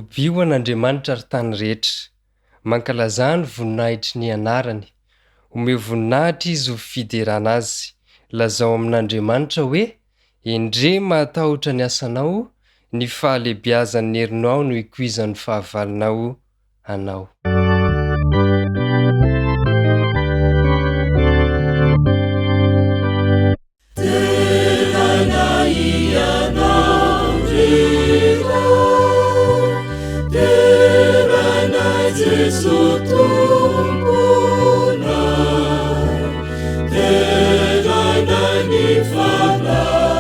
Tobio an'Andriamanitra ry tany rehetra. Mankalazà ny voninahitry ny anarany. Omeo voninahitra izy ho fiderana azy. Lazao amin'Andriamanitra hoe, Endrey mahatahotra ny asanao, ny fahalehibiazan'ny herinao no ikoizan'ny fahavalonao anao. Deraina Ianao ry Ray, deraina Jeso Tomponay, deraina ny Fanahiko,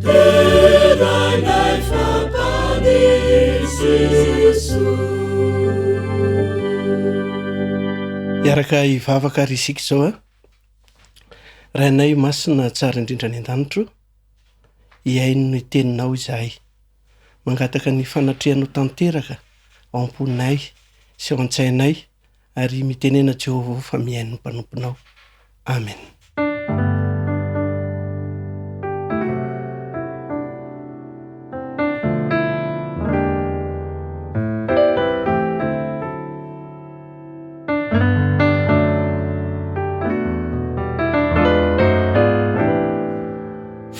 deraina fa Mpamonjy Jeso. Hiaraka hivavaka ary isika izao a. Rainay masina tsara indrindra any an-danitro, hihaino ny teninao izahay. Mangataka ny fanatrehanao tanteraka ao am-ponay sy ao an-tsainay ary mitenena Jehovah fa mihaino ny mpanomponao. Amen.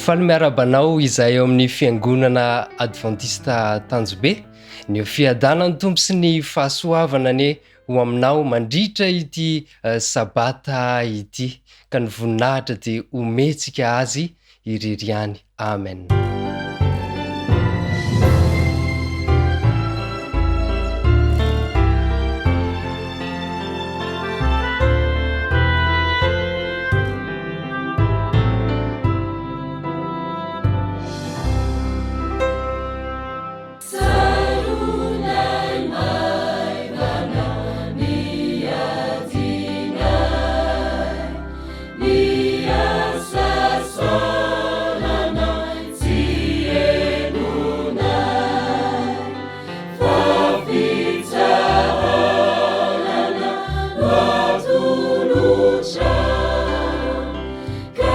Faly miarahaba anao izahay ao amin'ny Fiangonana Advantista Tanjobe. Ny fiadanan'ny Tompo sy ny fahasoavana anie ho aminao mandritra ity eh, Sabata ity. Ka ny voninahitra dia omentsika Azy irery ihany. Amen. Tsaroanay maivana ny adinay, ny hasasarana tsy henonay, fa fitsaharana no atolotra, ka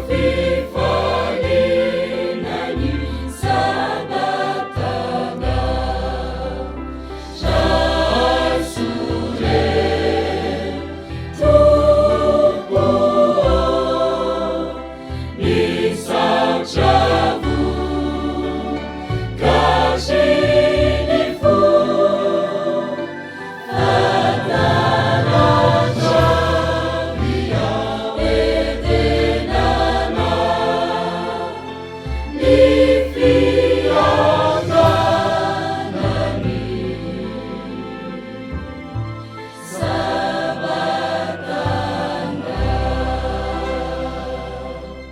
fifaliana ny sabatanao. Raiso re, Tompo ô, ny saotra vokatry ny fo.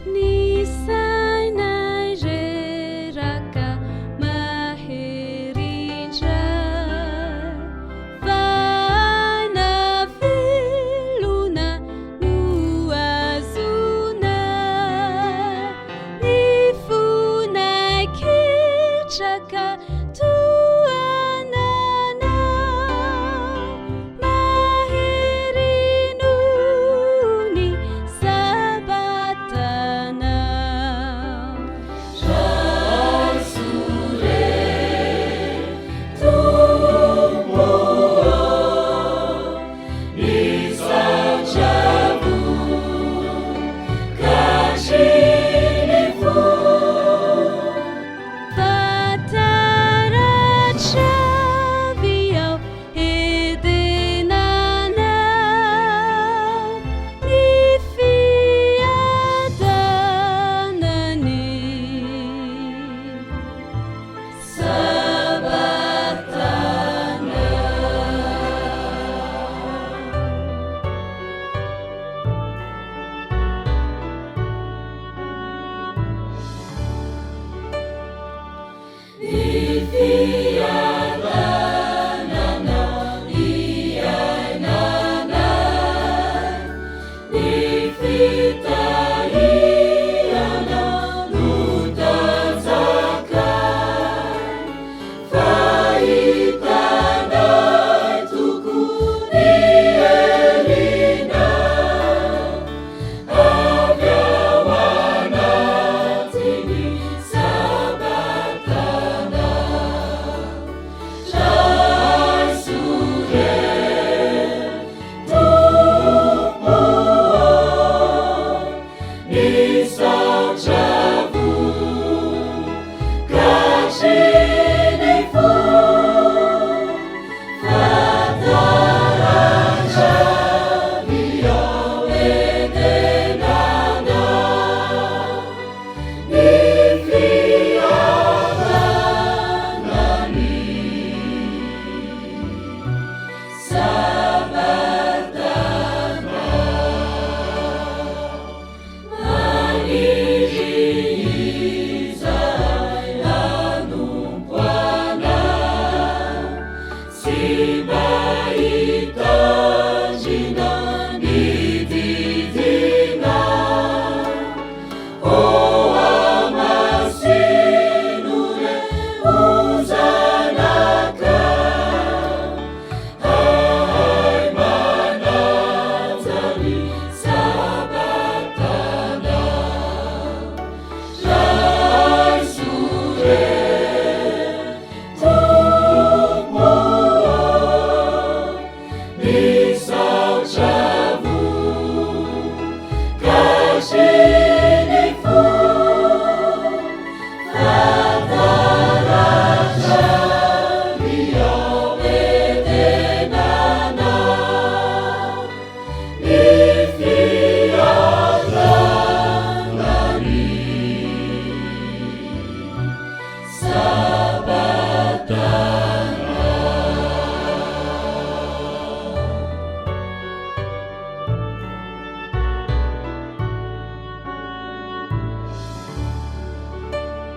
Ny sainay reraka mahery indray Fa aina velona no azonay Ny fonay ketraka tohananao Mahery noho ny sabatanao. Raiso re, Tompo ô, ny saotra vokatry ny fo. Fa.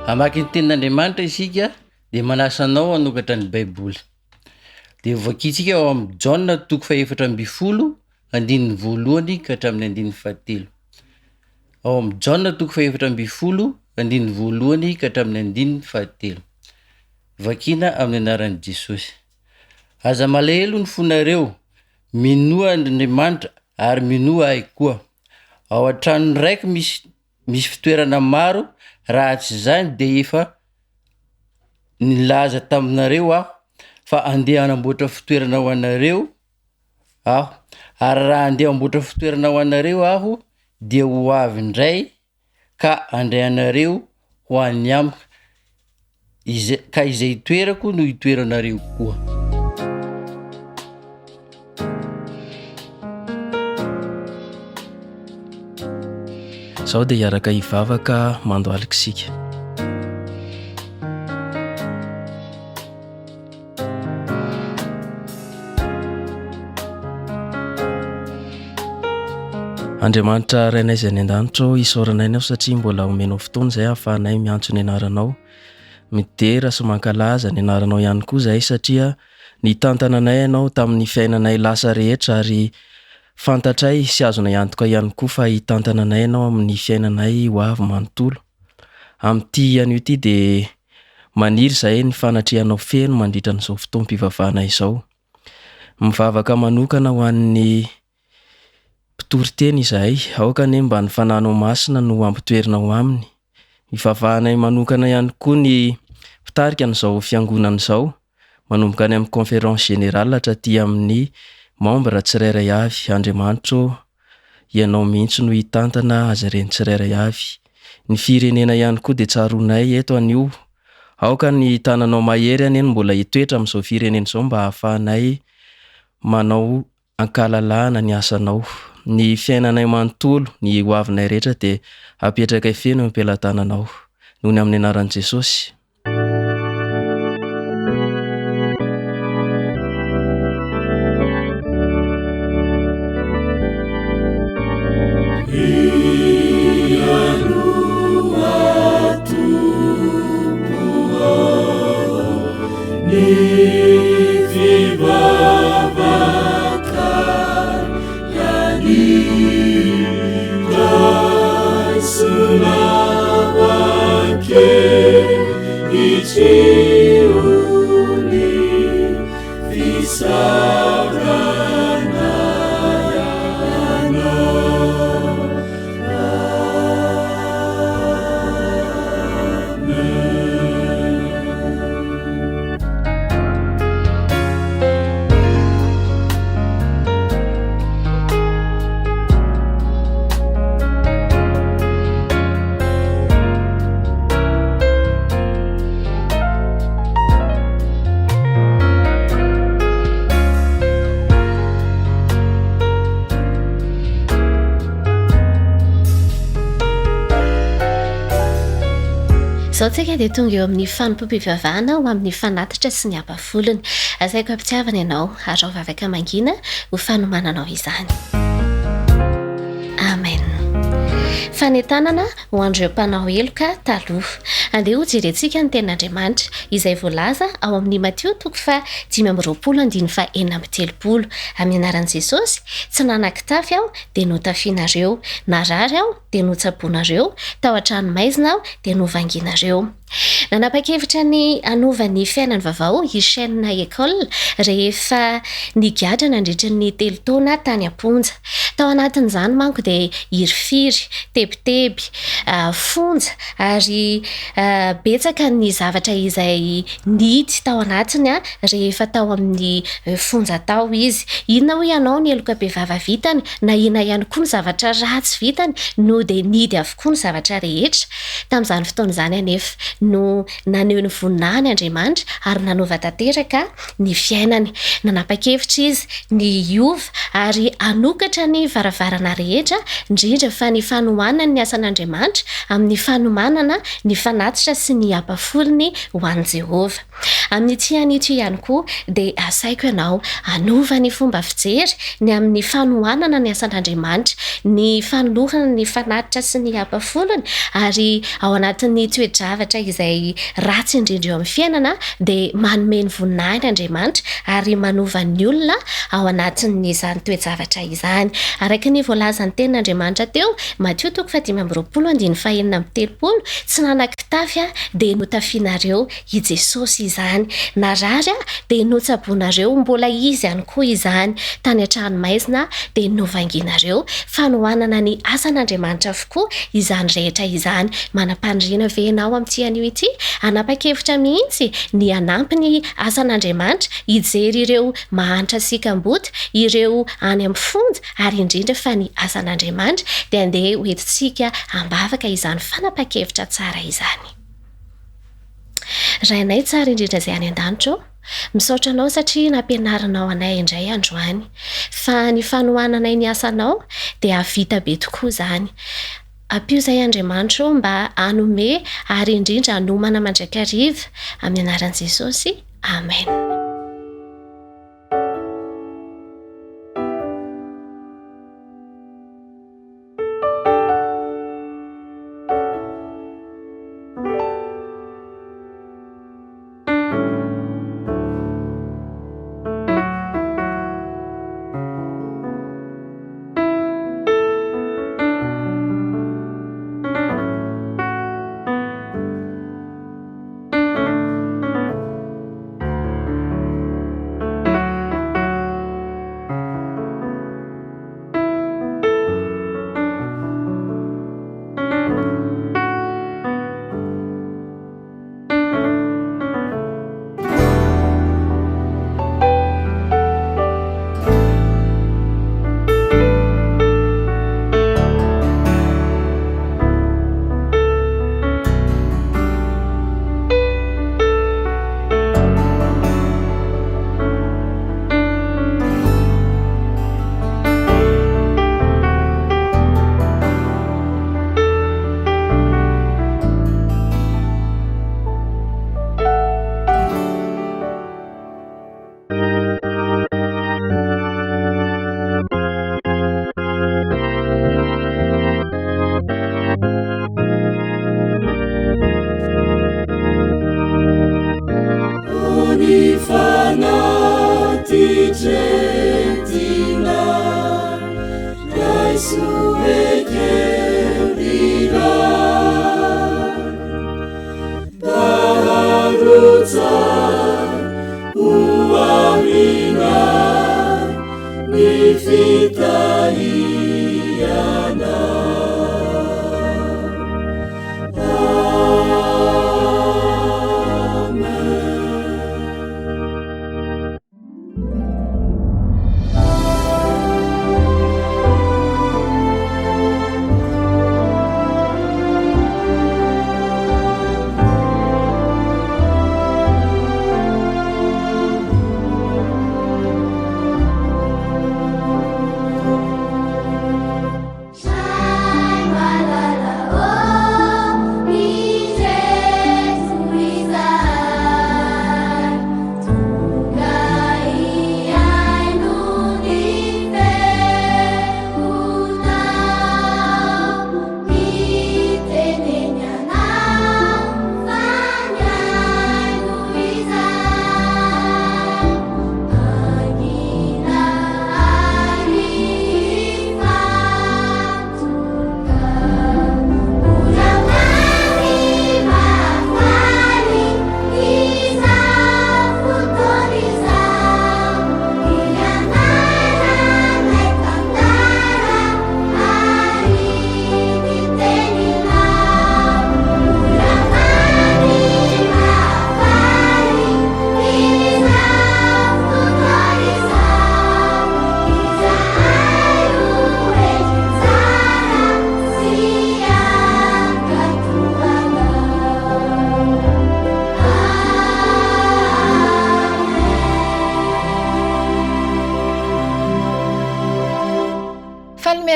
Hamaky ny tenin'Andriamanitra isika dia manasa anao hanokatra ny Baiboly. Dia hovakintsika ao amin'ny Jaona toko fahefatra ambin'ny folo andininy voalohany ka hatramin'ny andininy fahatelo. Ao amin'ny Jaona toko fahefatra ambin'ny folo andininy voalohany ka hatramin'ny andininy fahatelo. Vakina amin'ny anaran'i Jesosy. Aza malahelo ny fonareo, minoa an'Andriamanitra ary minoa ahy koa. Ao an-tranon'ny Raiko misy misy fitoerana maro, raha tsy izany dia efa nilaza taminareo aho fa andeha hanamboatra fitoerana ho anareo aho, ary raha andeha hamboatra fitoerana ho anareo aho dia ho avy indray ka handray anareo ho any amiko, izay ka izay itoerako no hitoeranareo koa. Izao dia hiaraka hivavaka mandohalika isika. Andriamanitra Rainay izay any an-danitra ô, isaoranay Anao satria mbola omenao fotoana izay ahafahanay miantso ny anaranao. Midera sy mankalaza ny anaranao ihany koa izahay satria nitantana anay Ianao tamin'ny fiainanay lasa rehetra ary fantatray sy azonay antoka ihany koa fa hitantana anay Ianao amin'ny fiainanay ho avy manontolo. Amin'ity anio ity dia maniry izahay ny fanatrehanao feno mandritra an'izao fotoam-pivavahana izao. Mivavaka manokana ho an'ny mpitory teny izahay, aoka anie mba ny Fanahinao Masina no hampitoerina ao aminy. Ivavahanay manokana ihany koa ny mpitarika an'izao fiangonana izao, manomboka any amin'ny conférence générale hatraty amin'ny membre tsirairay avy. Andriamanitra ô, Ianao mihitsy no hitantana azy ireny tsirairay avy. Ny firenena ihany koa dia tsaroanay eto anio. Aoka ny tananao mahery anie no mbola hitoetra amin'izao firenena izao mba hahafahanay manao ankalalahana ny asanao. Ny fiainanay manontolo, ny ho avinay rehetra dia apetrakay feno eo am-pelatananao. Noho ny amin'ny anaran'i Jesosy. Izao tsika dia tonga eo amin'ny fanompoam-pivavahana ho amin'ny fanatitra sy ny ampahafolony. Asaiko am-pitiavana ianao, araho vavaka mangina ho fanomananao izany. Amen. Fanentanana ho an'ireo mpanao heloka taloha. Andeha hojerentsika ny Tenin'Andriamanitra, izay voalaza ao amin'ny Matio toko faha 25 andininy faha 36, Amin'ny anaran'i Jesosy, tsy nanan-kitafy aho, dia notafianareo, narary aho, dia notsaboinareo, tao an-tranomaizina aho, dia novangianareo. Nanapa-kevitra ny hanova ny fiainany vaovao i Shane Ecole rehefa nigadra nandritra ny telo taona tany am-ponja. Tao anatin'izany manko dia hirifiry, tebiteby, fonja ary betsaka ny zavatra izay nihidy tao anatiny rehefa tao amin'ny fonja tao izy. Inona hoy ianao ny heloka bevava vitany na inona ihany koa ny zavatra ratsy vitany no dia nihidy avokoa ny zavatra rehetra. Tamin'izany fotoana izany anefa no naneho ny voninahiny Andriamanitra ary nanova tanteraka ny fiainany. Nanapa-kevitra izy ny hiova ary hanokatra ny varavarana rehetra, indrindra fa ny fanohanany ny asan'Andriamanitra amin'ny fanomanana ny fanatitra sy ny ampahafolony ho an'i Jehovah. Amin'ity anio ity ihany koa dia asaiko ianao hanova ny fomba fijery ny amin'ny fanohanana ny asan'Andriamanitra, ny fanolorana ny fanatitra sy ny ampafolony ary ao anatin'ny toe-javatra izay ratsy indrindra eo amin'ny fiainana dia manome ny voninahiny Andriamanitra ary manova ny olona ao anatin'izany toe-javatra izany. Araka ny voalazan'ny tenin'Andriamanitra teo, Matio toko fahadimy amby roapolo andininy fahenina amby telopolo, tsy nanan-kitafy aho dia notafianareo, i Jesosy izany. Narary aho dia notsaboinareo, mbola Izy ihany koa izany. Tany an-tranomaizina aho dia novangianareo. Fanohanana ny asan'Andriamanitra avokoa izany rehetra izany. Manam-paniriana ve ianao amin'ity anio ity? Hanapa-kevitra mihitsy ny hanampy ny asan'Andriamanitra, hijery ireo mahantra sy kamboty, ireo any amin'ny fonja, ary indrindra fa ny asan'Andriamanitra, dia andeha hoentintsika am-bavaka izany fanapahan-kevitra tsara izany. Rainay tsara indrindra izay any an-danitra ô, misaotra Anao satria nampianarinao anay indray androany, fa ny fanohananay ny asanao dia hahavita be tokoa izany. Ampio izahay Andriamanitra ô mba hanome ary indrindra hanomana mandrakariva, amin'ny anaran'i Jesosy, Amen.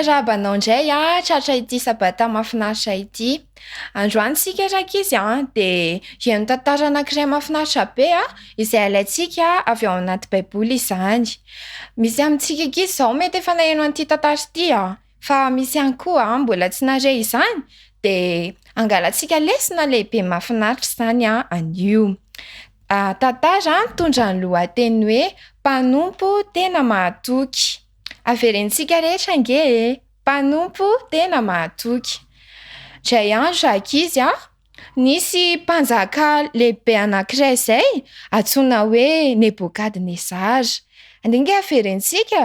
miarahaba anao indray a, tratra ity sabata mahafinaritra ity. Androany isika rankizy a, dia hihaino tantara anankiray mahafinaritra be a, izay alaintsika avy ao anaty baiboly izany. Misy amintsika ankizy izao mety efa naheno an'ity tantara ity a, fa misy ihany koa mbola tsy nahare izany, dia hangalantsika lesona lehibe mahafinaritra izany anio. Tantara mitondra ny lohateny hoe Mpanompo tena mahatoky. Averentsika rehetra ange e! Mpanompo tena mahatoky. Indray andro rankizy a, nisy mpanjaka lehibe anankiray izay antsoina hoe Nebokadnezara. Andeha ange averentsika.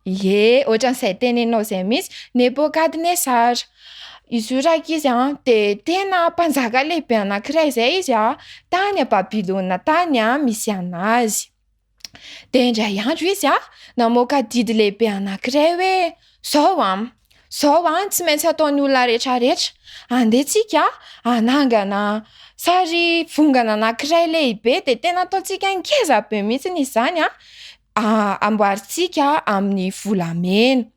Ie, ohatran'izay teneninao izay mihitsy, Nebokadnezara. Izy io rankizy an, de tena mpanjaka lehibe anankiray izay izy an, tany a Babylona tany an misy anazy. De indray andro izy an, namoaka didy lehibe anankiray hoe zao an, zao an tsy maintsy ataon'ny olona rehetrarehetra, andeha tsika hanangana sary vongana anankiray lehibe de tena ataontsika ngeza be mihitsiny izany an, amboarintsika amin'ny volamena.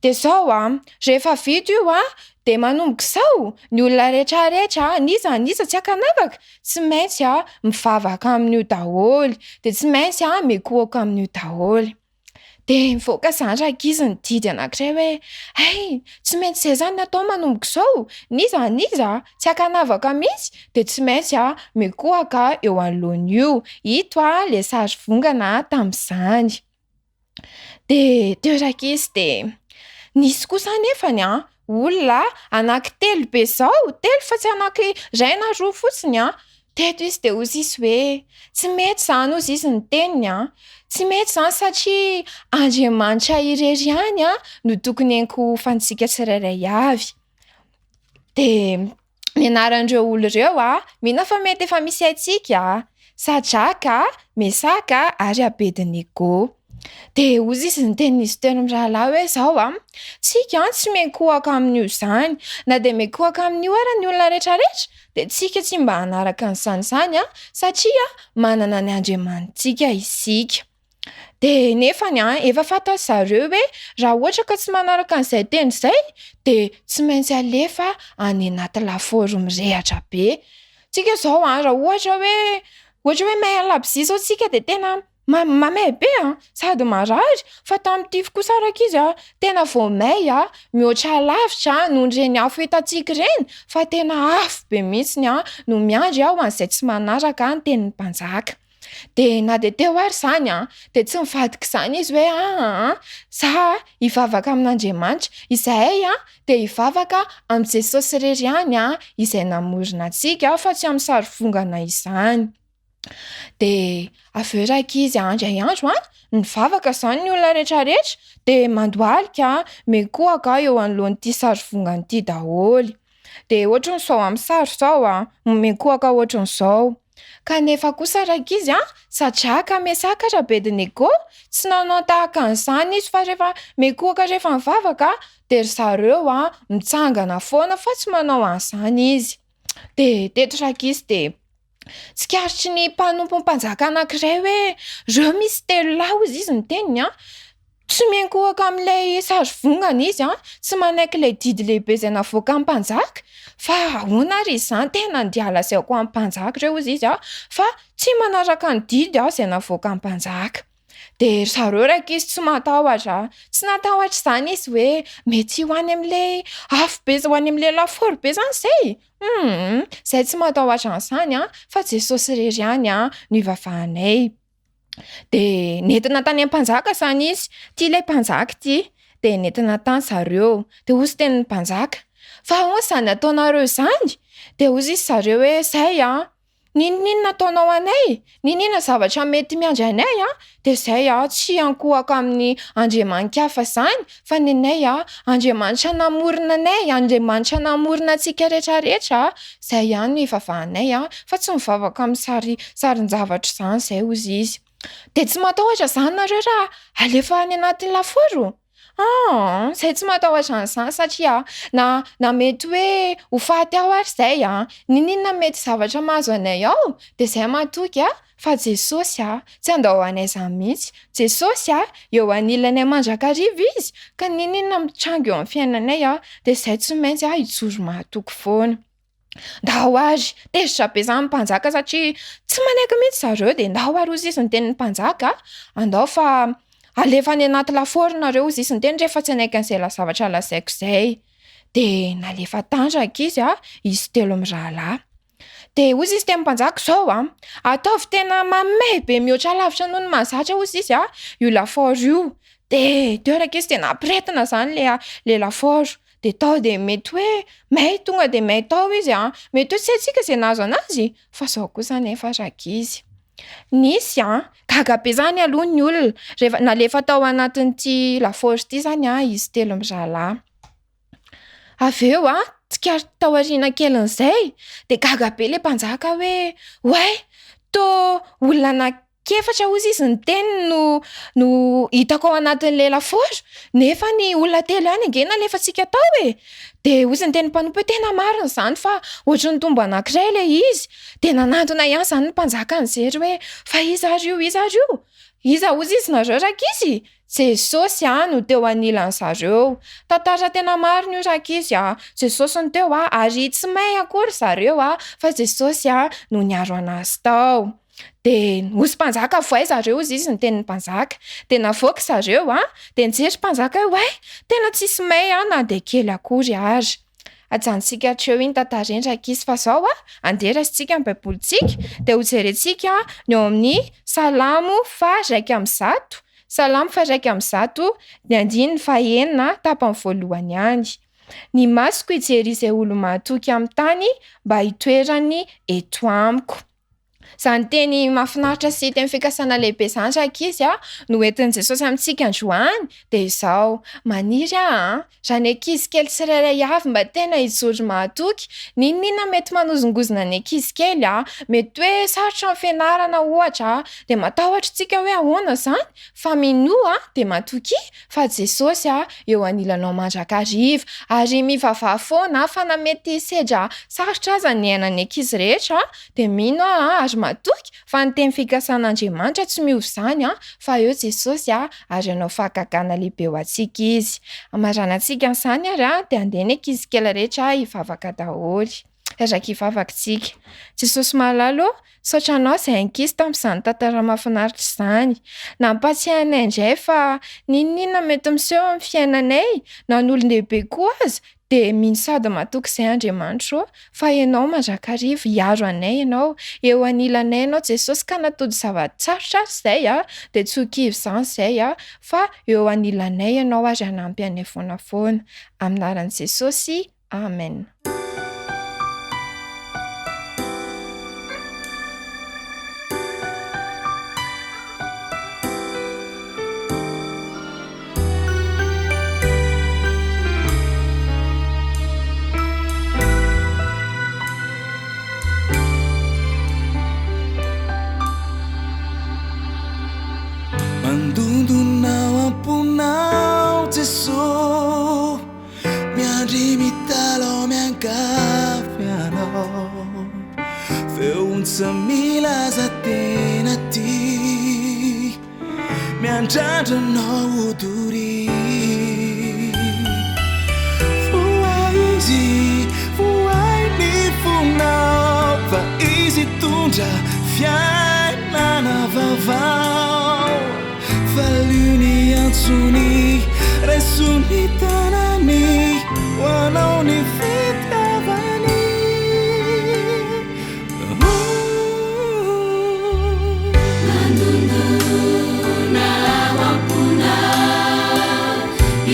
De zao an, rehefa vita io an, de manomboka izao, ny olona rehetrarehetra, n'iza n'iza tsy ankanavaka, tsy maintsy mivavaka amin'io daholo, de tsy maintsy mikohaka amin'io daholo. De nivoaka izany rankizy ny didy anankiray hoe hay! tsy maintsy izay izany no atao manomboka izao, n'iza n'iza tsy ankanavaka mihitsy de tsy maintsy mikohaka eo anoloan'io. Ito ilay sary vongana tamin'izany. De teo rankizy de nisy kosa anefany an, olona anankitelo be izao, telo fa tsy anankiray na roa fotsiny an, teto izy de hozy izy hoe tsy mety izany hozy izy ny teniny an, tsy mety izany satria Andriamanitra irery ihany an no tokony hiankohofantsika tsirairay avy. De ny anaran'ireo olona ireo an, mino aho fa mety efa misy haintsika, Sadraka, Mesaka ary Abednego. De hozy izy niteny izy telo mirahalahy hoe zao an, tsika an tsy miankohoka amin'io zany, na de miankohoka amin'io ara ny olona rehetrarehetra de tsika tsy mba hanaraka an'izany zany an, satria manana ny Andriamanitsika isika. De nefany an, efa fantatry zareo hoe raha ohatra ka tsy manaraka an'izay teny izay de tsy maintsy alefa any anaty lafaoro mirehatra be. Tsika zao an, raha ohatra hoe ohatra hoe may any labozia zao tsika de tena ma- mamay be an, sady marary, fa tamin'ity kosa rankizy an, tena vao may an mihoatra lavitra noho ireny afo hitantsika ireny fa tena afo be mihitsiny an no miandry ho an'izay tsy manaraka ny tenin'ny mpanjaka. De na de teo ary izany an, de tsy nivadika izany izy hoe aa za hivavaka amin'Andriamanitra, izahay an de hivavaka amin'i Jesosy irery ihany an izay namorona antsika fa tsy amin'ny sary vongana izany. De avy eo rankizy an, indray andro an, nivavaka izany ny olona rehetrarehetra de mandohalika mikohaka eo anoloan'ity sary vongana ity daholo. De ohatran'izao amin'ny sary izao an, mikohaka ohatran'izao. Kanefa kosa rankizy an, Sadraka, Mesaka ary Abednego tsy nanao tahaka an'izany izy fa rehefa mikohaka rehefa mivavaka de ry zareo an mitsangana foana fa tsy manao an'izany izy. De teto rankizy de tsikaritry ny mpanompon'ny mpanjaka anankiray hoe reo misy telo lahy hozy izy ny teniny an, tsy miankohoka amin'ilay sary vongana izy an, tsy manaiky ilay didy lehibe izay navoakan'ny mpanjaka, fa ahoana ary izany tena andeha lazaiko amin'ny mpanjaka ireo hozy izy an, fa tsy manaraka ny didy aho izay navoakan'ny mpanjaka. De ry zareo rankizy tsy matahotra, tsy natahotra izany izy hoe mety ho any amin'ilay afo be ho any amin'ilay lafaoro be zany izay? Hum, zahay tsy matahotra an'izany an, fa Jesosy irery ihany an no ivavahanay. De nentina tany amin'ny mpanjaka zany izy, ty ilay mpanjaka ity, de nentina tany zareo, de hozy tenin'ny mpanjaka, fa ahoana izany ataonareo izany? De hozy izy zareo hoe zay an, n'inon'inona ataonao anay, n'inon'inona zavatra mety miandry anay an, de zay an tsy hiankohoka amin'ny andriamani-kafa zany fa nenay an Andriamanitra namorona anay, Andriamanitra namorona antsika rehetrarehetra, zay ihany no ivavahanay an, fa tsy mivavaka amin'ny sary sarin-javatra izany zay hozy izy. De tsy matahotra zany nareo raha alefa any anatin'ny lafaoro? Aa, zay tsy matahotra an'izany satria na na mety hoe ho faty ao ary zay an, n'inon'inona mety zavatra mahazo anay ao de zay matoky a fa Jesosy a tsy handao anay zany mihitsy, Jesosy a eo anilanay mandrakariva izy ka n'inon'inona mitranga eo amin'ny fiainanay a de zay tsy maintsy a hijoro mahatoky foana. Ndao ary! Tezitra be zany ny mpanjaka satria tsy manaiky mihitsy zareo de ndao ary hozy izy niteny ny mpanjaka, andao fa alefa any anaty lafaoro nareo hozy izy niteny rehefa tsy hanaiky an'izay la- zavatra lazaiko zay. De nalefa tany rankizy a, izy telo mirahalahy. De hozy izy teny mpanjaka zao a, ataovy tena mamay be mihoatra lavitra noho ny mahazatra hozy izy a io lafaoro io. De teo rankizy de nampirehetina zany le a- le lafaoro. De tao de mety hoe may tonga de may tao izy a, mety hoe tsy haintsika zay nahazo anazy fa zao kosa nefa rankizy, nisy an, gaga be zany aloha ny olona rehefa nalefa tao anatin'ity lafaoro ty zany a izy telo mirahalahy. Avy eo a, tsikaritra taoriana kelin'izay de gaga be le mpanjaka hoe oay! Tô olona anankiefatra hozy izy niteny no no hitako ao anatin'le lafaoro nefa ny olona telo ihany ange nalefantsika tao e! De hozy ny tenin'ny mpanompo hoe tena marina izany fa ohatry ny nitombo anankiray le izy. De nanantona ihany zany ny mpanjaka nijery hoe fa iza ary io, iza ary io? Iza hozy izy nareo rankizy? Jesosy a no teo anilan'zareo. Tantara tena marina io rankizy a! Jesosy no teo a, ary tsy may akory zareo a, fa Jesosy a no niaro anazy tao. De hozy mpanjaka voay zareo hozy izy niteny ny mpanjaka. De navoaka zareo a, de nijery mpanjaka hoe oay! Tena tsisy may a na de kely akory ary. Ajanontsika hatreo iny tantara iny rankizy fa zao a, andeha raisintsika ny baibolintsika de hojerentsika ny ao amin'ny salamo faha-101, salamo faha-101 ny andininy fahenina tapany voalohany ihany. Ny masoko hijery izay olo-mahatoky amin'ny tany mba hitoerany eto amiko. Zany teny mahafinaritra sy teny fikasana lehibe zany rankizy a no entin'i Jesosy amintsika androany de izao, maniry aho an, raha ny ankizy kely tsirairay avy mba tena hijoro mahatoky, n'inon'inona mety manozongozona ny ankizy kely a, mety hoe sarotra ny fianarana ohatra a, de matahotra tsika hoe ahoana zany? Fa minoa de matokia fa Jesosy a eo anilanao mandrakariva, ary mivavaha foana fa na mety hisedra sarotra aza ny iainan'ny ankizy rehetra de mino aho a ary matoky fa ny teny fikasan'Andriamanitra tsy miova izany a, fa eo Jesosy a ary hanao fahagagana lehibe ho antsika izy. Hamaranantsika an'izany ary a de andeha ny ankizy kely rehetra hivavaka daholo. Hiaraka hivavaka isika. Jesosy malala ô, misaotra anao izay ankizy tamin'izany tantara mahafinaritra izany. Nampahatsiahy anay indray fa n'inon'inona mety miseho amin'ny fiainanay, na ny olon-dehibe koa aza, De mino sady matoky izay Andriamanitra ô, fa Ianao mandrakariva, hiaro anay Ianao, eo anilanay Ianao Jesosy ka na tojo zava-tsarotra ary izay a, de tsy ho kivy izany izay a, fa eo anilanay Ianao ary hanampy anay foana foana. Amin'ny anaran'i Jesosy, Amen. Mandondona ao am-ponao Jesoa Miandry mitalaho miangavy Anao Feon-tsa milaza tena tia Miandrandra anao ho doria. Vohay izy, vohay ny fonao fa izy hitondra fiainana vaovao. Valio ny antsony, raiso ny tanany, ho anao ny fitiavany. Mandondona ao am-ponao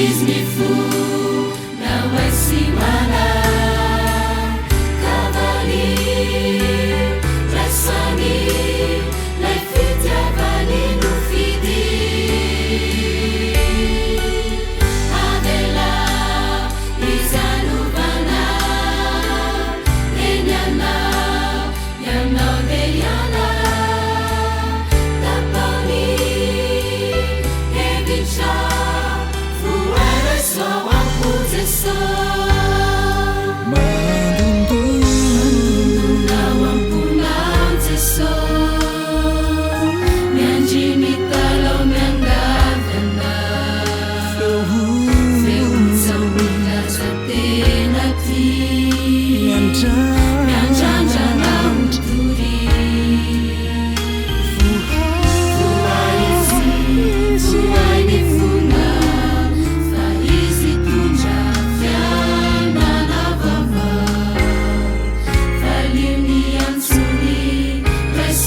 Izy mifona ho ahy sy ho anao Ka valio, raiso anio Ilay fitiavany nofidio Avelao izy hanova anao.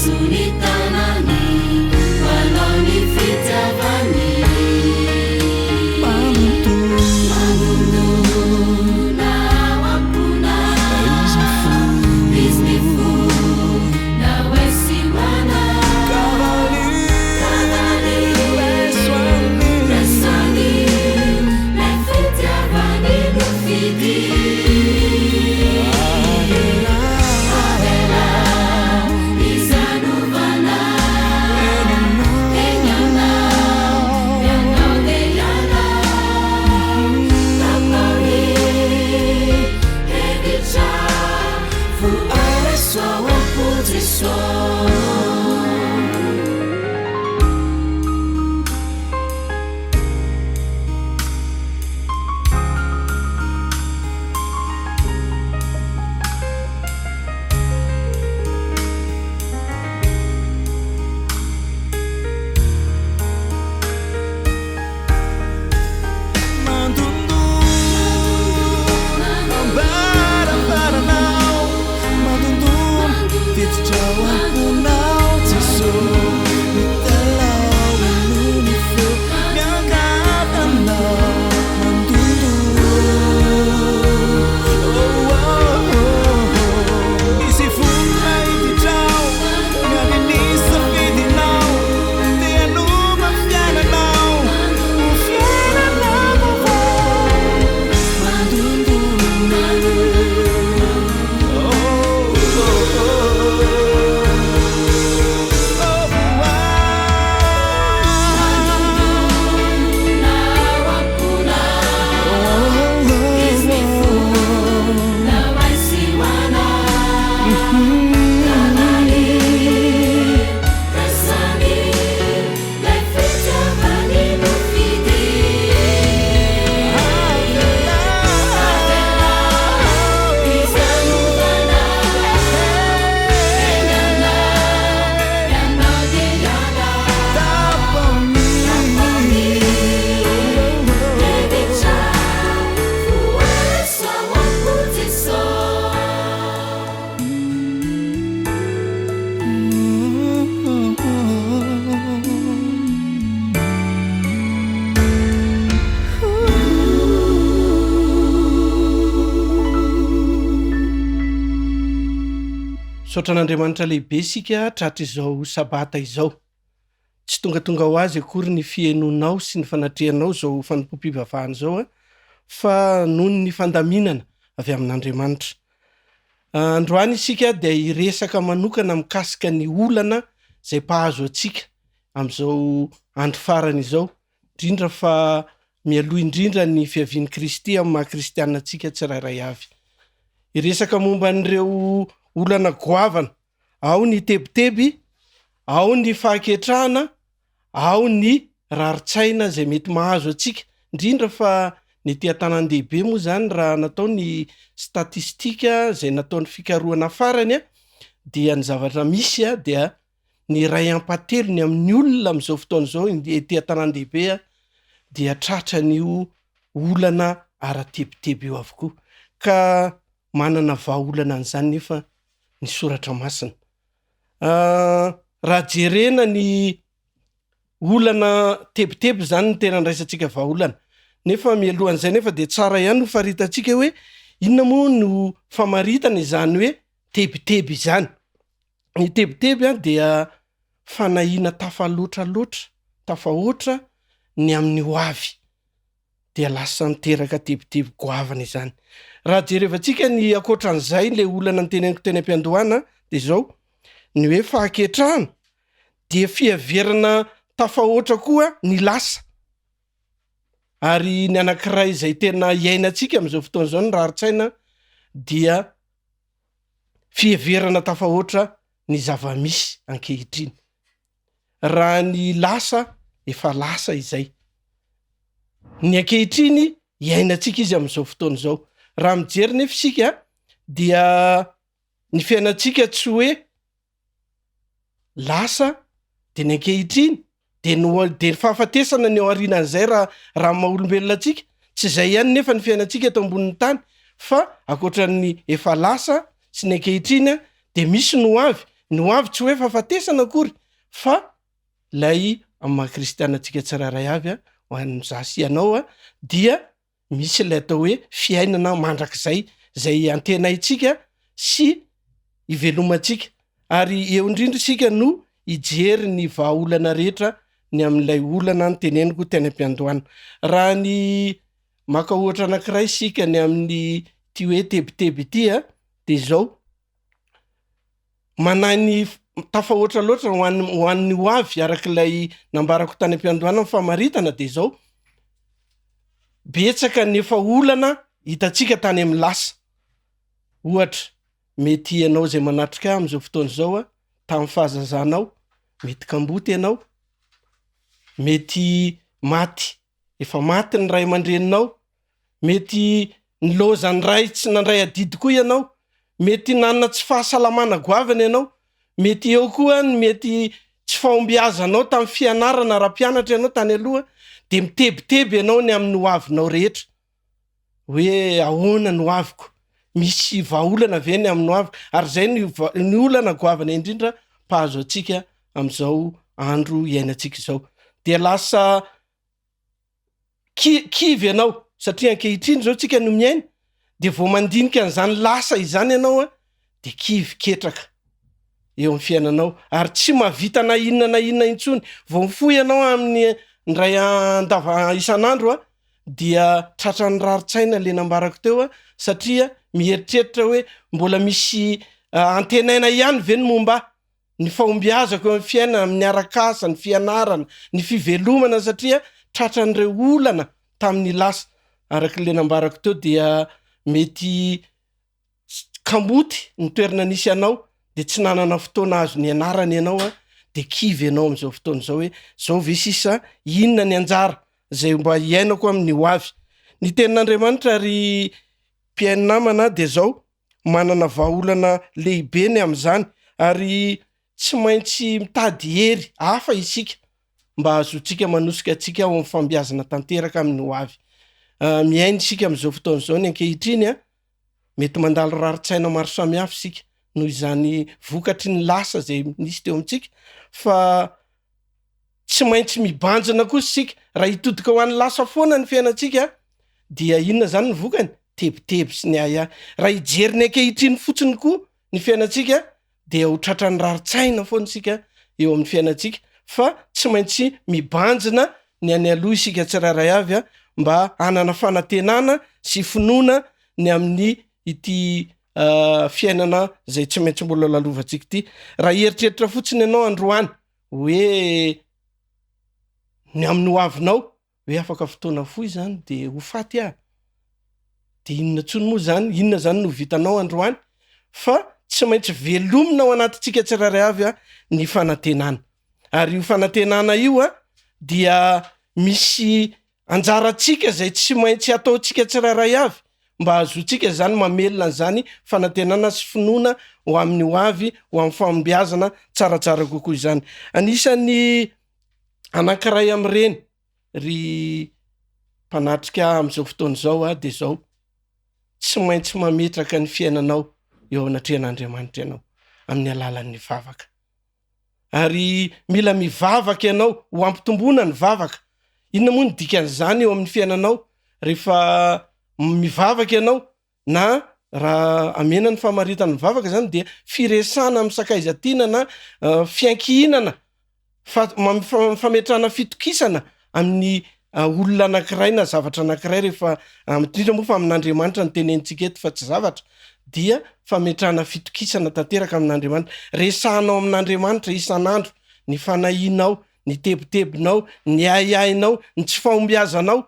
Raiso ny tanany ho anao ny fitiavany. Mandondona ao am-ponao. Izy mifona ho ahy sy ho anao. Ka valio, raiso anio 'lay fitiavany nofidy. Avelao izy hanova anao. Eny aminao, ianao dia ianao. Tapao ny hevitra, voaraiso ao am-po Jesoa. Misaotra an'Andriamanitra lehibe isika tratr'izao sabata izao. Tsy tongatonga ho azy akory ny fihainoanao sy ny fanatrehanao izao fanompoam-pivavahana izao fa noho ny fandaminana avy amin'Andriamanitra. Androany isika dia hiresaka manokana mikasika ny olana izay mpahazo antsika amin'izao andro farany izao, indrindra fa mialoha indrindra ny fiavian'i Kristy amin'ny maha kristiana antsika tsirairay avy. Hiresaka momba an'ireo olana goavana Ao ny tebiteby, ao ny fahaketrahana, ao ny rarin-tsaina izay mety mahazo antsika, indrindra fa ny ety an-tanàn-dehibe moa izany raha natao ny statistika izay nataon'ny fikarohana farany dia ny zavatra misy dia ny iray ampahatelony amin'ny olona amin'izao fotoana izao ety an-tanàn-dehibe dia tratran'io olana ara-tebiteby io avokoa ka manana vahaolana an'izany nefa ny soratra masina. Raha jerena ny olana tebiteby zany no tena andraisantsika vahaolana, nefa mialohan'izay nefa de tsara ihany ho faritantsika hoe inona moa no famaritana izany hoe tebiteby izany. Ny tebiteby an dia fanahiana tafaloatra loatra, tafahoatra ny amin'ny ho avy. dia lasa miteraka tebiteby goavana izany. Raha jerevantsika ny ankoatran'izay le olana noteneniko teny am-piandohana dia izao, ny hoe fahaketrahana dia fiheverana tafahoatra koa ny lasa, ary ny anankiray izay tena iainantsika amin'izao fotoana izao ny rarin-tsaina dia fiheverana tafahoatra ny zava-misy ankehitriny. Raha ny lasa efa lasa izay. Ny ankehitriny iainantsika izy amin'izao fotoana izao. Raha mijery nefa isika dia ny fiainantsika tsy hoe lasa de ny ankehitriny de ny ho- de ny fahafatesana ny ao aorianan'izay raha raha maha olombelona antsika, tsy izay ihany nefa ny fiainantsika eto ambonin'ny tany fa ankoatran'ny efa lasa sy ny ankehitriny de misy ny ho avy. Ny ho avy tsy hoe fahafatesana akory fa ilay amin'ny maha kristiana antsika tsirairay avy ho an'izaho sy ianao dia misy ilay atao hoe fiainana mandrakizay izay antenaintsika sy ivelomantsika ary eo indrindra isika no hijery ny vahaolana rehetra ny amin'ilay olana noteneniko teny am-piandohana. Raha ny maka ohatra anankiray isika ny amin'ny ity hoe tebiteby ity a de izao, manahy ny tafahoatra loatra ho an'ny ho an'ny ho avy arak'ilay nambarako tany am-piandohana ny famaritana de izao, betsaka ny efa olana hitantsika tany amin'ny lasa, ohatra mety ianao izay manatrika ahy amin'izao fotoana izao a, tamin'ny fahazazanao mety kamboty ianao, mety maty efa maty ny ray aman-dreninao, mety nilaozan'ny ray tsy nandray adidy koa ianao, mety nanana tsy fahasalamana goavana ianao, mety eo koa ny mety tsy fahombiazanao tamin'ny fianarana raha mpianatra ianao tany aloha, dia mitebiteby ianao ny amin'ny hoavinao rehetra, hoe ahoana ny hoaviko, misy vahaolana ve ny amin'ny hoaviko, ary izay no ny olana goavana indrindra mpahazo antsika amin'izao andro iainantsika izao, dia lasa ki- kivy ianao satria ankehitriny izao tsika no miaina de vao mandinika an'izany lasa izany ianao a de kivy ketraka eo amin'ny fiainanao ary tsy mahavita na inona na inona intsony, vao mifoha ianao amin'ny indray andava isan'andro a dia tratran'ny rarin-tsaina le nambarako teo a satria mieritreritra hoe mbola misy antenaina ihany ve ny momba ahy? ny fahombiazako eo amin'ny fiainana, amin'ny arak'asa, ny fianarana, ny fivelomana satria tratran'ireo olana tamin'ny lasa. Araka ilay nambarako teo dia mety kamboty ny toerana nisy anao dia tsy nanana fotoana azo nianarana ianao an, dia kivy ianao amin'izao fotoana izao hoe zao ve sisa, inona ny anjara izay mba hiainako amin'ny ho avy. Ny tenin'Andriamanitra ry mpihaino namana dia zao, manana vahaolana lehibe ny amin'izany ary tsy maintsy mitady hery hafa isika mba hahazoantsika manosika antsika ao amin'ny fahombiazana tanteraka amin'ny ho avy. Miaina isika amin'izao fotoana izao ny ankehitriny an, mety mandalo rarin-tsaina maro samihafa isika noho izany vokatry ny lasa izay nisy teo amintsika fa tsy maintsy mibanjina kosa isika, raha hitodika ho an'ny lasa foana ny fiainantsika dia inona izany ny vokany? Tebiteby sy ny ahiahy. Raha hijery ny ankehitriny fotsiny koa ny fiainantsika dia ho tratran'ny rarin-tsaina foana isika eo amin'ny fiainantsika fa tsy maintsy mibanjina ny any aloha isika tsirairay avy mba hanana fanantenana sy finoana ny amin'ny ity fiainana izay tsy maintsy mbola lalovantsika ity. Raha hieritreritra fotsiny ianao androany hoe ny amin'ny ho avinao hoe afaka fotoana fohy zany de ho faty aho, de inona intsony moa zany, inona zany no vitanao androany fa tsy maintsy velomina ao anatintsika tsirairay avy a ny fanantenana, ary io fanantenana io a dia misy Anjarantsika izay tsy maintsy ataontsika tsirairay avy mba hahazoantsika izany mamelona an'izany fanantenana sy finoana ho amin'ny ho avy, ho amin'ny fahombiazana tsaratsara kokoa izany. Anisan'ny anankiray amin'ireny ry mpanatrika amin'izao fotoana izao aho dia izao, tsy maintsy mametraka ny fiainanao eo anatrehan'Andriamanitra ianao amin'ny alalan'ny vavaka. Ary mila mivavaka ianao ho ampitomboana ny vavaka. Inona moa ny dikan'izany eo amin'ny fiainanao rehefa mivavaka ianao na raha amena ny famaritana ny vavaka izany dia firesahana amin'ny sakaiza tiana na fiankihinana fa fametrahana fitokisana amin'ny olona anankiray na zavatra anankiray rehefa indrindra moa fa amin'Andriamanitra no tenenintsika eto fa tsy zavatra dia fametrahana fitokisana tanteraka amin'Andriamanitra. Resahanao amin'Andriamanitra isan'andro ny fanahianao, ny tebitebinao, ny ahiahinao, ny tsy fahombiazanao.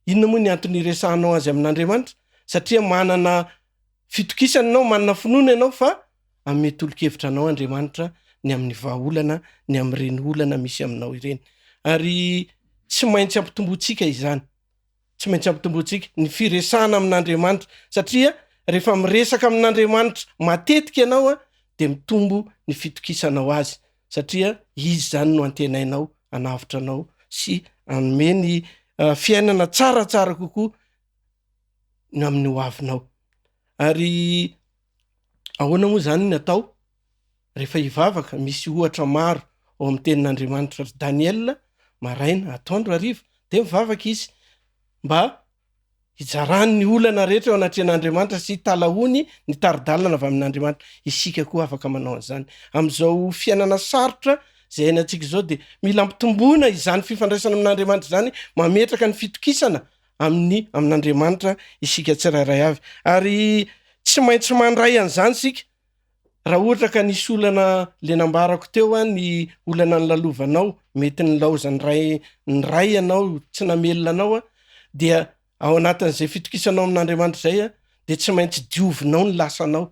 Inona moa ny antony iresahanao azy amin'Andriamanitra? Satria manana fitokisana ianao, manana finoana ianao fa hanome tolo-kevitra anao Andriamanitra ny amin'ny vahaolana, ny amin'ireny olana misy aminao ireny. Ary tsy maintsy ampitombointsika izany. Tsy maintsy ampitombointsika ny firesahana amin'Andriamanitra satria rehefa miresaka amin'Andriamanitra matetika ianao dia mitombo ny fitokisanao Azy satria Izy izany no antenainao hanavotra anao sy hanome ny fiainana tsaratsara kokoa ny amin'ny hoavinao. Ary ahoana moa izany ny atao? Rehefa hivavaka, misy ohatra maro ao amin'ny tenin'Andriamanitra ry Daniela, maraina, atoandro, hariva, dia mivavaka izy mba hijarany ny olana rehetra eo anatrehan'Andriamanitra sy hitalahoany ny tari-dalana avy amin'Andriamanitra. Isika koa afaka manao an'izany. Amin'izao fiainana sarotra izay iainantsika izao dia mila ampitomboina izany fifandraisana amin'Andriamanitra izany, mametraka ny fitokisana amin'ny amin'Andriamanitra isika tsirairay avy. Ary tsy maintsy mandray an'izany isika Raha ohatra ka nisy olana le nambarako teo an, ny olana nolalovanao, mety nilaozan'ny ray ny ray ianao, tsy namelona anao an, dia ao anatin'izay fitokisanao amin'Andriamanitra izay an, dia tsy maintsy diovinao ny lasanao.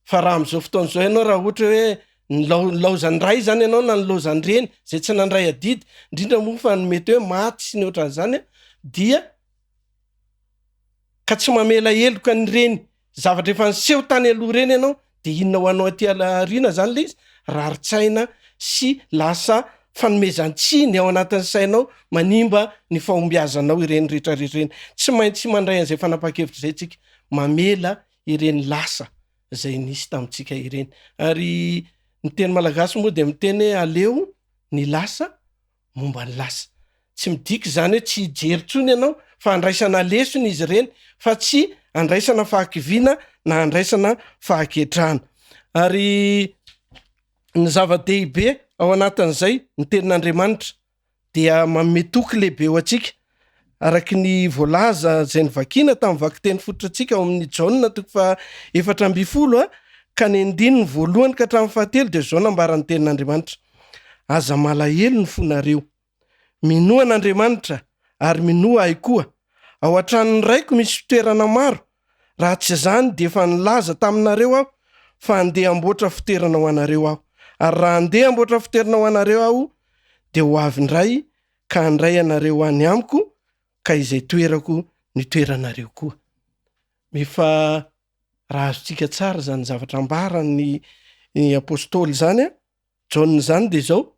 Fa raha amin'izao fotoana izao ianao raha ohatra hoe nilao- nilaozan'ny ray izany ianao na nilaozan'ny reny izay tsy nandray adidy, indrindra moa fa ny mety hoe maty sy ny ohatran'izany an, dia ka tsy mamela heloka an'ireny zavatra efa niseho tany aloha ireny ianao de inona ho anao aty aoriana zany le izy? Rarin-tsaina sy lasa fanomezan-tsiny ao anatin'ny sainao manimba ny fahombiazanao ireny rehetrarehetra ireny. Tsy maintsy mandray an'izay fanapahan-kevitra izay tsika, mamela ireny lasa izay nisy tamintsika ireny. Ary ny teny malagasy moa dia miteny hoe aleo ny lasa momba ny lasa. Tsy midika izany hoe tsy hijery intsony ianao fa andraisana lesona izy ireny fa tsy andraisana fahakiviana na andraisana fahaketrahana. Ary ny zava-dehibe ao anatin'izay, ny tenin'Andriamanitra dia manome toky lehibe ho antsika araka ny voalaza izay novakiana tamin'ny vakiteny fototra antsika ao amin'ny Jaona toko faha 14 ka ny andininy voalohany ka hatramin'ny fahatelo dia izao nambaran'ny tenin'Andriamanitra. Aza malahelo ny fonareo. Minoa an'Andriamanitra ary minoa ahy koa. Ao an-tranon'ny Raiko misy fitoerana maro, raha tsy izany dia efa nilaza taminareo aho fa handeha hamboatra fitoerana ho anareo aho. Ary raha handeha hamboatra fitoerana ho anareo aho, dia ho avy indray ka handray anareo any amiko, ka izay toerako no hitoeranareo koa. Efa raha azontsika tsara izany zavatra ambaran'ny apostoly izany an, Jaona izany dia izao,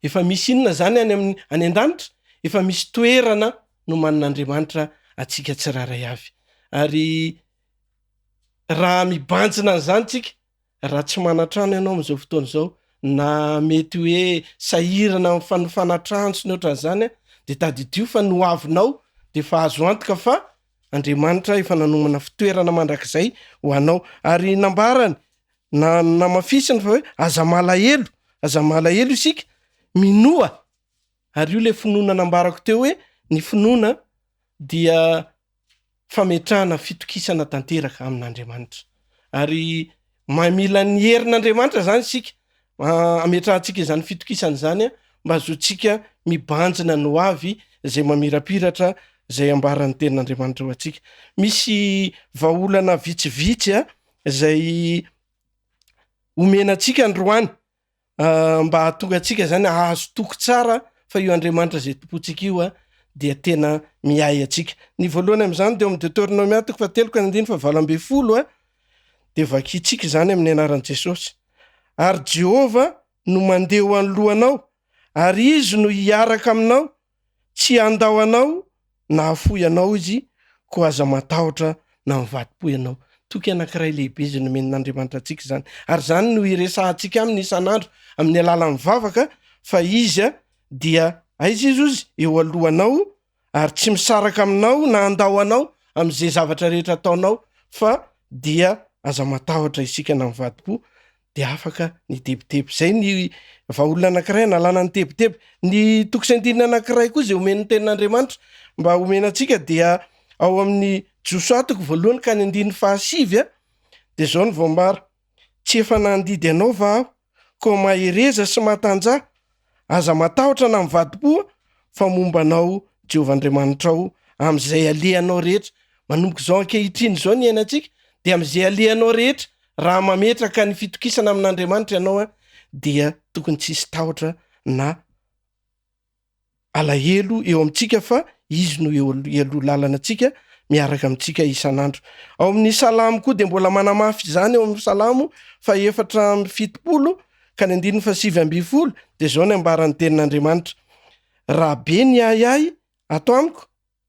efa misy inona izany any amin'ny any an-danitra? Efa misy toerana nomanin'Andriamanitra antsika tsirairay avy. Ary raha mibanjina an'izany tsika, raha tsy manan-trano ianao amin'izao fotoana izao, na mety hoe sahirana amin'ny fanofana trano sy ny ohatran'izany, dia tadidio fa ny hoavinao dia efa azo antoka fa Andriamanitra efa nanomana fitoerana mandrakizay ho anao. Ary nambarany na namafisiny fa hoe aza malahelo, aza malahelo isika, minoa. Ary io le finoana nambarako teo hoe ny finoana dia fametrahana fitokisana tanteraka amin'Andriamanitra. Ary mamila ny herin'Andriamanitra zany isika ametrahantsika izany fitokisana izany mba hazoantsika mibanjina ny ho avy izay mamirapiratra izay ambaran'ny tenin'Andriamanitra ho antsika. Misy vahaolana vitsivitsy a izay omena antsika androany mba hahatonga antsika izany hahazo toky tsara fa io Andriamanitra izay tompontsika io a dia tena miahy antsika. Ny voalohany amin'izany dia ao amin'ny Deoteronomia toko fahatelo ka ny andininy fahavalo ambin'ny folo a dia vakintsika izany amin'ny anaran'i Jesosy. Ary Jehovah no mandeha ho anoloanao, ary Izy no hiaraka aminao, Tsy handao anao na hahafoy anao Izy, koa aza matahotra na mivadi-po ianao. Toky anankiray lehibe izay nomen'Andriamanitra antsika izany, ary izany no iresahantsika aminy isan'andro amin'ny alalan'ny vavaka, fa Izy dia, aiza Izy hozy? Eo alohanao, ary tsy misaraka aminao na handao anao amin'izay zavatra rehetra ataonao, fa dia aza matahotra isika na mivadi-po, dia afaka ny tebiteby. Zay ny vahaolana anankiray analana ny tebiteby. Ny toko sy andininy anankiray koa izay omen'ny tenin'Andriamanitra mba homena antsika dia ao amin'ny Josoa toko voalohany ka ny andininy fahasivy a, dia izao no voambara, Tsy efa nandidy anao va aho? Koa mahereza sy matanjaha, aza matahotra na mivadi-po fa momba anao Jehovah Andriamanitrao amin'izay alehanao rehetra. Manomboka izao ankehitriny izao ny iainantsika dia amin'izay alehanao rehetra Raha mametraka ny fitokisana amin'Andriamanitra ianao dia tokony tsy hisy tahotra na alahelo eo amintsika fa Izy no eo aloha lalana antsika miaraka amintsika isan'andro. Ao amin'ny Salamo koa dia mbola manamafy izany ao amin'ny Salamo fa 74 ka ny andininy fa 19 dia izao ny ambaran'ny tenin'Andriamanitra. Raha be ny ahiahy ato amiko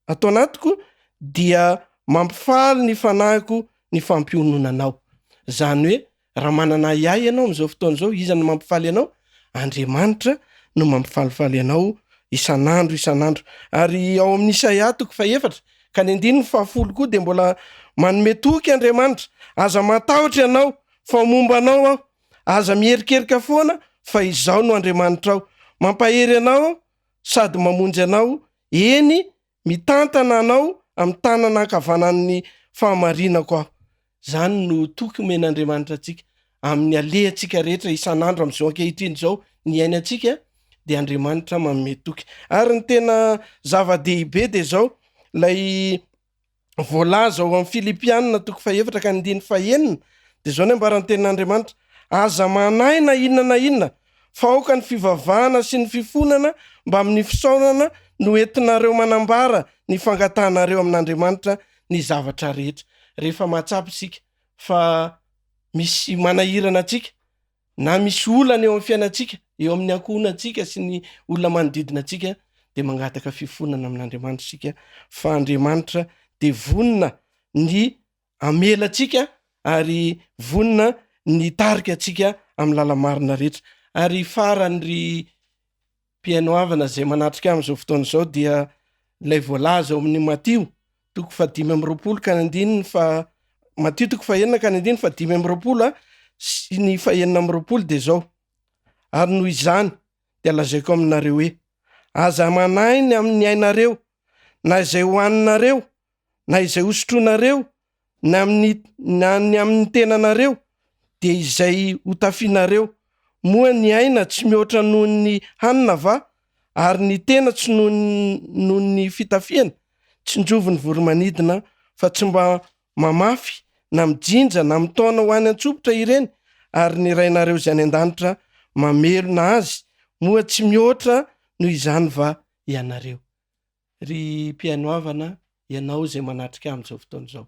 ato anatiko dia mampifaly ny fanahiko ny fampiononanao. Izany hoe Raha manana ahiahy ianao amin'izao fotoana izao, iza no mampifaly anao? Andriamanitra no mampifalifaly anao isan'andro isan'andro. Ary ao amin'ny Isaia toko fahefatra ka ny andininy fahafolo koa dia mbola manome toky Andriamanitra, aza matahotra ianao fa momba anao aho, aza miherikerika foana fa izaho no Andriamanitrao, mampahery anao aho sady mamonjy anao, eny Mitantana anao amin'ny tanana ankavanan'ny fahamarinako aho. Izany no toky omen'Andriamanitra antsika amin'ny alehantsika rehetra isan'andro amin'izao ankehitriny izao ny iainantsika dia Andriamanitra manome toky. Ary ny tena zava-dehibe dia izao, ilay voalaza ao amin'ny Filipiana toko fahefatra ka ny andininy fahenina dia izao ny ambaran'ny tenin'Andriamanitra, aza manahy na inona na inona fa aoka ny fivavahana sy ny fifonana mbamin'ny fisaorana no entinareo manambara ny fangatahanareo amin'Andriamanitra ny zavatra rehetra. Rehefa mahatsapa isika fa misy manahirana antsika na misy olana eo amin'ny fiainantsika, eo amin'ny ankohonantsika sy ny olona manodidina antsika dia mangataka fifonana amin'Andriamanitra isika fa Andriamanitra dia vonona ny hamela antsika ary vonona ny hitarika antsika amin'ny lala-marina rehetra. Ary farany ry mpihaino havana izay manatrika amin'izao fotoana izao dia ilay voalaza ao amin'ny Matio toko fahadimy amby roapolo ka ny andininy fa Matio toko fahenina ka ny andininy fahadimy amby roapolo a sy ny fahenina amby roapolo dia izao, ary noho izany dia lazaiko aminareo hoe, aza manahy ny amin'ny ainareo na izay hohaninareo na izay hosotroinareo na amin'ny na ny amin'ny tenanareo dia izay hotafianareo. Moa ny aina tsy mihoatra noho ny hanina va? Ary ny tena tsy noho noho ny fitafiana? Tsinjovy ny voromanidina fa tsy mba mamafy na mijinja na mitaona ho any an-tsopitra ireny, ary ny Rainareo izay any an-danitra mamelona azy, moa tsy mihoatra noho izany va ianareo? Ry mpihaino havana, ianao izay manatrika ahy amin'izao fotoana izao,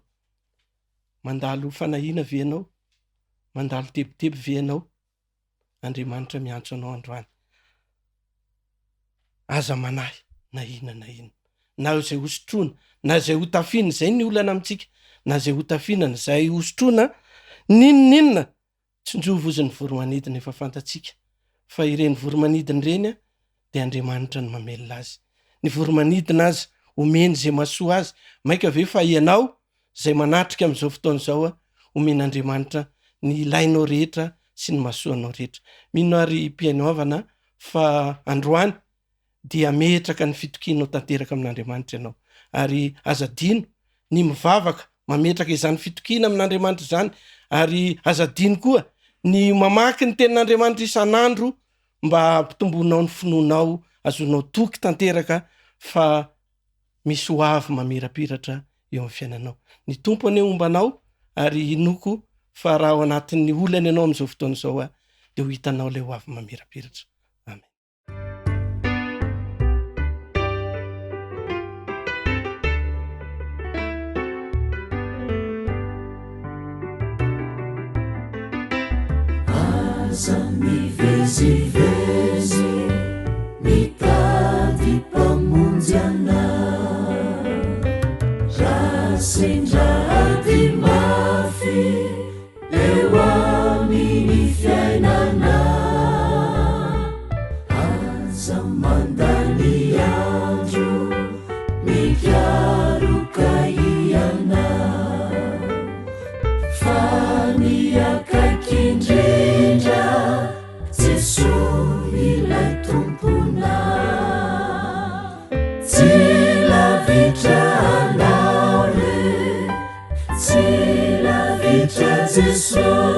mandalo fanahiana ve ianao? Mandalo tebiteby ve ianao? Andriamanitra miantso anao androany. Aza manahy na inona na inona, na izay hosotroina, na izay hotafiana, izay ny olana amintsika, na izay hotafiana, na izay hosotroina, n'inon'inona Tsinjovy ozy ny voromanidina efa fantatsika fa ireny voromanidina ireny dia Andriamanitra no mamelona azy. Ny voromanidina aza omeny izay mahasoa azy, mainka ve fa ianao izay manatrika amin'izao fotoana izao omen'Andriamanitra ny ilainao rehetra sy ny mahasoa anao rehetra. Mino aho ry mpihaino havana fa androany dia hametraka ny fitokianao tanteraka amin'Andriamanitra ianao. Ary aza adino ny mivavaka mametraka izany fitokiana amin'Andriamanitra izany, ary aza adino koa ny mamaky ny tenin'Andriamanitra isan'andro mba hampitomboanao ny finoanao, azonao toky tanteraka fa misy ho avy mamirapiratra eo amin'ny fiainanao. Ny Tompo anie homba anao ary inoako fa raha ao anatin'ny olana ianao amin'izao fotoana izao dia ho hitanao ilay ho avy mamirapiratra. Amen. Aza mivezivezy mitady mpamonjy anao Raha sendra ady mafy Eo amin'ny fiainana, aza mandany andro mikaroka hianao, fa ny akaiky indrindra Jesoa ilay Tomponao. Tsy lavitra anao re. Tsy lavitra Jesoa,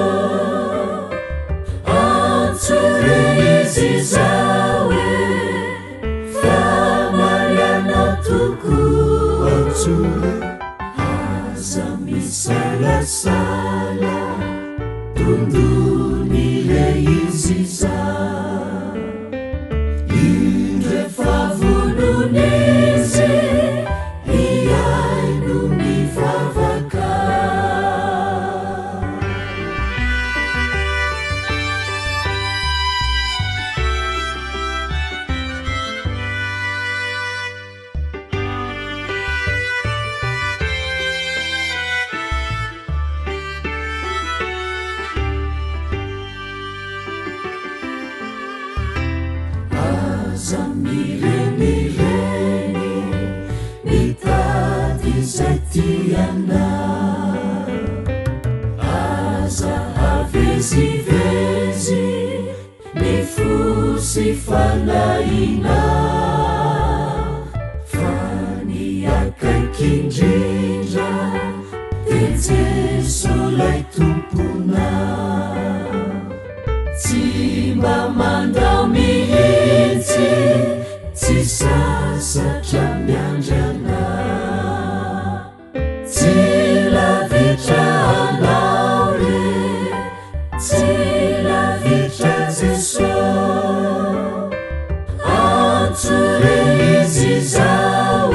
antso re Izy izao e, fa marianao tokoa. Antso re, aza misalasala, dondony re Izy izao. Indro efa vonona Izy. Hihaino ny vavaka. Aza mirenireny mitady izay tianao. Aza avezivezy ny fo sy fanahinao. Fa ny akaiky indrindra dia Jeso 'lay Tomponao. Tsy mba mandao mihitsy, tsy sasatra miandry anao. Tsy lavitra anao re, tsy lavitra Jeso. Antso re Izy izao e,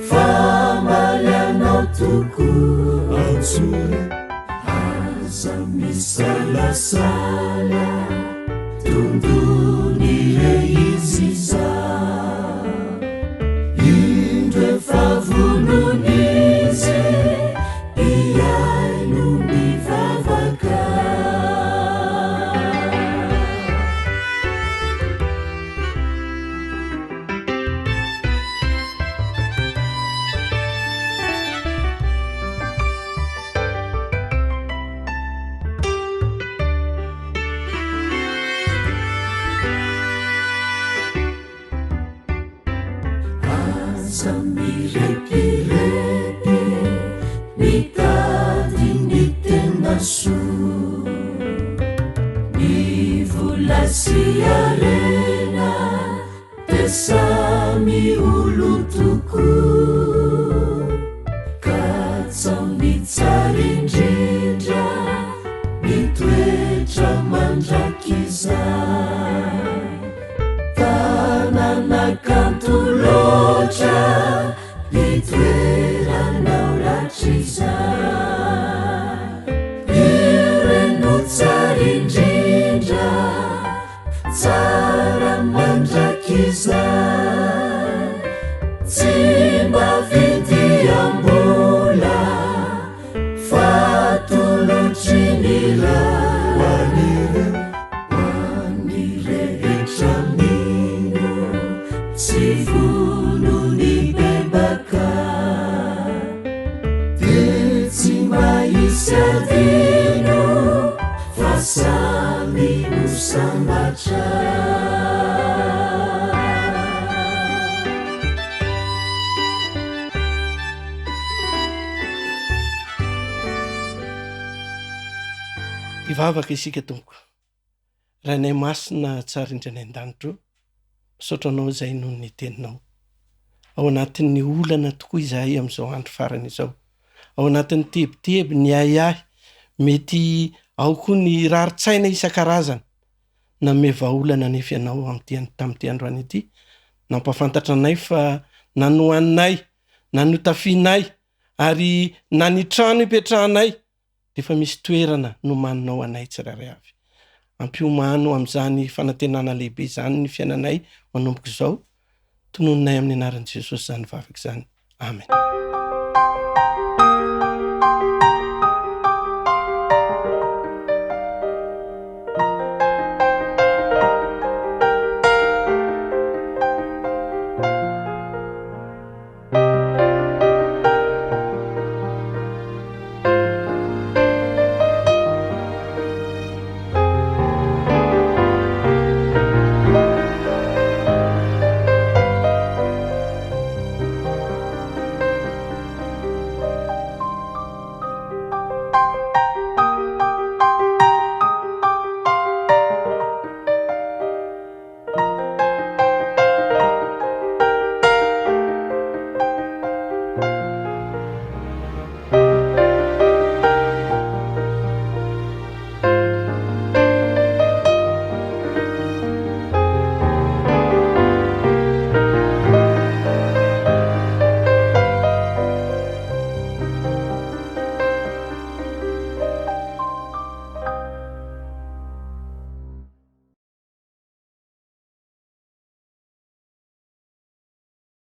fa hamaly anao tokoa. Antso re. Aza misalasala, dondony re izy izao. Indro efa vonona izy, hihaino ny vavaka. Aza mirepirepy mitady ny tena soa. Ny vola sy harena Dia samy olon-tokoa Ka tsao ny tsara indrindra Ny toetra mandrakizay Tanàna kanto loatra Hitoeranao rahatrizay Io re no tsara indrindra Tsara mandrakizay, tsy mba vidiam-bola fa atolotry ny Ray ho an'ireo, ho an'ny rehetra mino sy vonon'hibebaka. Dia tsy mba hisy adino fa samy ho sambatra. Hivavaka isika Tompoko. Rainay Masina tsara indrindra any an-danitra o, misaotra Anao izay noho ny Teninao. Ao anatin'ny olana tokoa izahay amin'izao andro farany izao. Ao anatin'ny tebiteby, ny ahiahy, mety ao koa ny rarin-tsaina isan-karazany. Nanome vahaolana anefa Ianao amin'ity tamin'ity androany ity, nampahafantatra anay fa na nohaninay, na notafianay, ary na ny trano ipetrahanay dia efa misy toerana nomaninao anay tsirairay avy. Ampiomano amin'izany fanantenana lehibe izany ny fiainanay manomboka izao. Tononinay amin'ny anaran'i Jesosy izany vavaka izany. Amen.